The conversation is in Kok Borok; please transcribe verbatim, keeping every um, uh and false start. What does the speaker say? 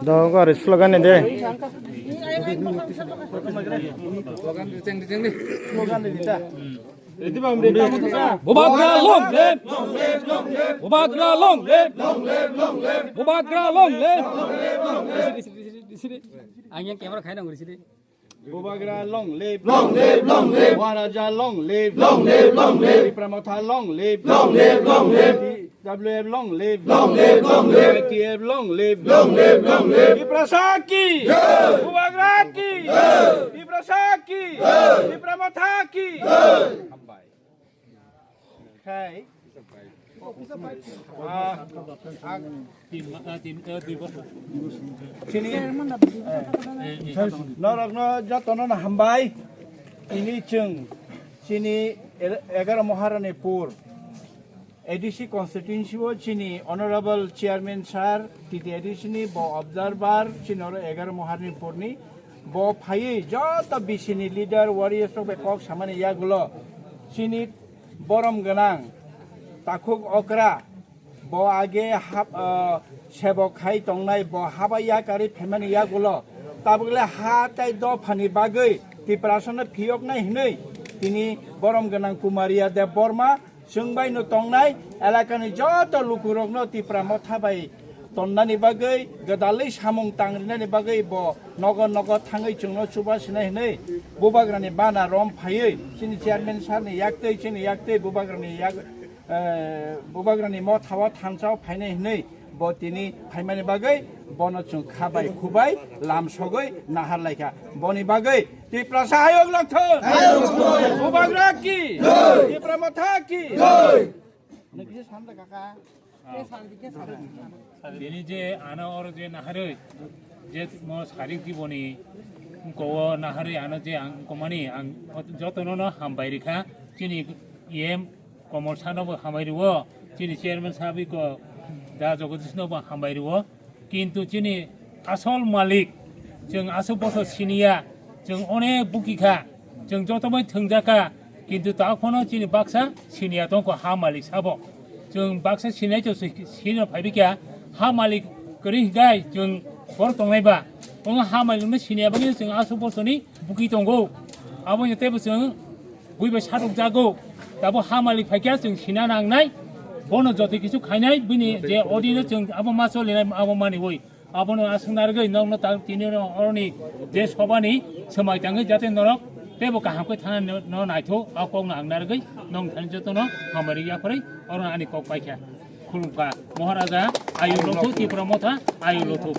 Dogo ari slogan de. Bubagra long live! Bubagra long live! Bubagra long live! Ang yang camera khaina ngori sini. Bubagra long live! Long live, long live! Maharaja long live! Long live, long live! Tipra Motha long live! Long live, long live! W F long live! Long live, long live! I T F long live! Long live, long live! Tiprasa ki! Jai! Bubagra ki! Jai! Tiprasa ki! Jai! Tipra Motha ki! Jai! Hambai. Khai. Ah, ang Chini, eh, norokno jotono no hambai. Tini chwng chini el-, egaroh Maharanipur A D C constituency o chini honorable chairman sir, T T A D C ni bo observer, chini oro egaroh Maharanipur ni bo phaiwi joto B C ni leader, warriors rok bai kok samani yagulo chini borom gwnang takhuk okra, bo age hab-, ah, sebok khai tongnai, bo haba yakarwi phaimani yagulo tabukle ha tei dophani bagwi Tiprasano phiyoknai hwnwi tini borom gwnang Kumariya Debbarma chwng bai no tongnai elakani joto lukurokno Tipra Motha bai tonnani bagwi, gwdalwi samung tangrinani bagwi bo nogo nogo thangwi chwngno chubasinai hwnwi Bubagrani bana rom phaiwi chini chairman sir ni yaktwi, chini yaktwi Bubagrani yak-, eh, Bubagrani Motha o thansa o phainai hwnwi bo tini phaimani bagwi bono chwng kha bai khu bai lam sogwi nahar laikha. Boni bagwi Tiprasa hayung lokthon. Bubagra ki. Tipra Motha ki. Nokisa sanda kaka. Bini je ano oro je naharwi je mo sarik diboni kowo naharwi ano je ang komani ang jotono no hambai rikha. Chini E M Komol Sano bo hambai riwo, chini chairman sabi ko da Jagadish no bo hambai riwo. Kintu chini asol malik, chwng aswk bosor siniya, chwng onek buki kha, chwng joto bai thwngjak kha, kintu ta phano chini baksa siniya tongkho ha malik sabo. Chwng baksa sinai to sino phaibi kya, ha malik kwrwi higai chwng bor tongnai ba. Omo ha malik no siniya bagwi chwng aswk bosorni buki tongo. Abo ni tebo chwng bui bai sadok jago. Tabo ha malik phaikya chwng sina nangnai. Bono joto kisu khainai bini je odino chwng abo ma solinai abo mani oi. Abono aswk narwgwi nokno ta tini no oroni je sobani swmai tangwi jate norok tebo kaham khe thana no naitho a kokno ang narwgwi nong thani jotono hamari yaphari oro ani kok paikha. Khulumkha Maharaja ayu lothuk Tipra Motha ayu lothuk.